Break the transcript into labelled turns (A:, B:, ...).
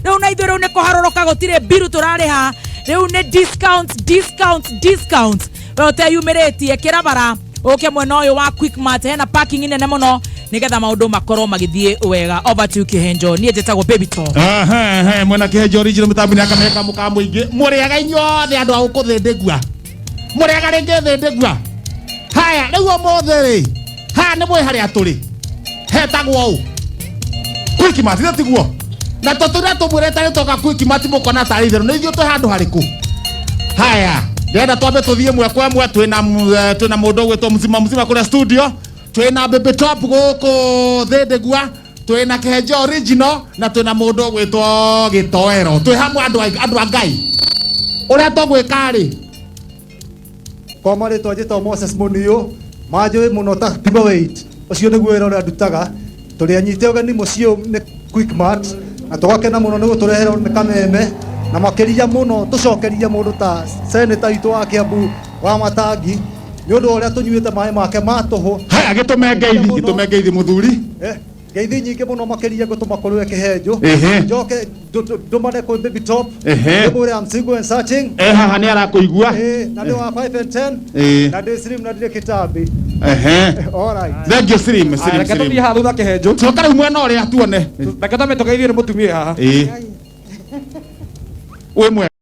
A: Rĩu na ithuĩ rĩu nĩ kũharũrũka, gũtirĩ mbiru tũrarĩha, rĩu nĩ discounts, discounts, discounts. We ũteyumĩrĩtie kĩrabara ũke mwena ũyũ wa Quickmart, hena parking nene mũno nĩgetha maũndũ makorwo magĩthiĩ wega. Over to Kĩhenjo, niĩ njĩtagwo Baby Top.
B: Ehe, mwena Kĩhenjo original mũtambo nĩ akameka mũka mũingĩ. Mũrĩaga inyuothe andũ a gũkũ thĩndĩgua, mũrĩaga rĩngĩ thĩndĩgua. Haya, rĩu ũmũthĩ rĩ, haha nĩ mwĩ harĩa tũrĩ hetagwo ũ? Quickmart, ithe tiguo? Na tũtũrĩa tũmwĩrĩte nĩ toka Quickmart, mũkona tarĩ itherũ nĩ ithuĩ twĩ handũ harĩkũ. Haya, ndĩrenda twambe tũthiĩ ĩmwe kwa ĩmwe. Twĩna mũndũ ũgwĩtwo Mzima Mzima kũrĩa studio, twĩna Baby Top gũkũ thĩndĩgua, twĩna Kĩhenjo original na twĩna mũndũ ũgwĩtwo Gĩtoero. Twĩ hamwe, andũ a Ngai. Ũrĩa tũgwĩka rĩ?
C: Kwa marĩtwa njĩtagwo Moses Mũniũ, manjũĩ mũno ta Pima Weight. Ũcio nĩguo wĩra ũrĩa ndutaga. Tũrĩ anyite ũgeni mũciĩ ũyũ nĩ Quickmart na tũgakena mũno nĩ gũtũreherwo nĩ kameme, na makĩria mũno tũcokerie mũndũ ta seneta witũ wa Kiambu wa Matangi nĩ ũndũ wa ũrĩa tũnyuĩte maĩ make ma tũhũ.
B: Haya, gĩtũme ngeithi, gĩtũme ngeithi, mũthuri.
C: Ngeithi nyingĩ mũno makĩria ngũtũma kũrĩ we Kĩhenjo. Njoke ndũmane kwĩ Baby Top. Ndĩmwĩre I'm single and searching.
B: E haha nĩ arakũigua.
C: Na ndĩ wa 5 and 10. Na ndĩ slim na ndirĩ kĩtambi. All right.
B: Thank you, Slim, Slim.
D: Reke
B: Slim.
D: tũthiĩ haha thutha, Kĩhenjo.
B: Coka rĩu mwena ũrĩa tuone.
D: Reke twambe tũgeithio nĩ mũtumia haha.
B: Ĩĩ, wĩ mwega.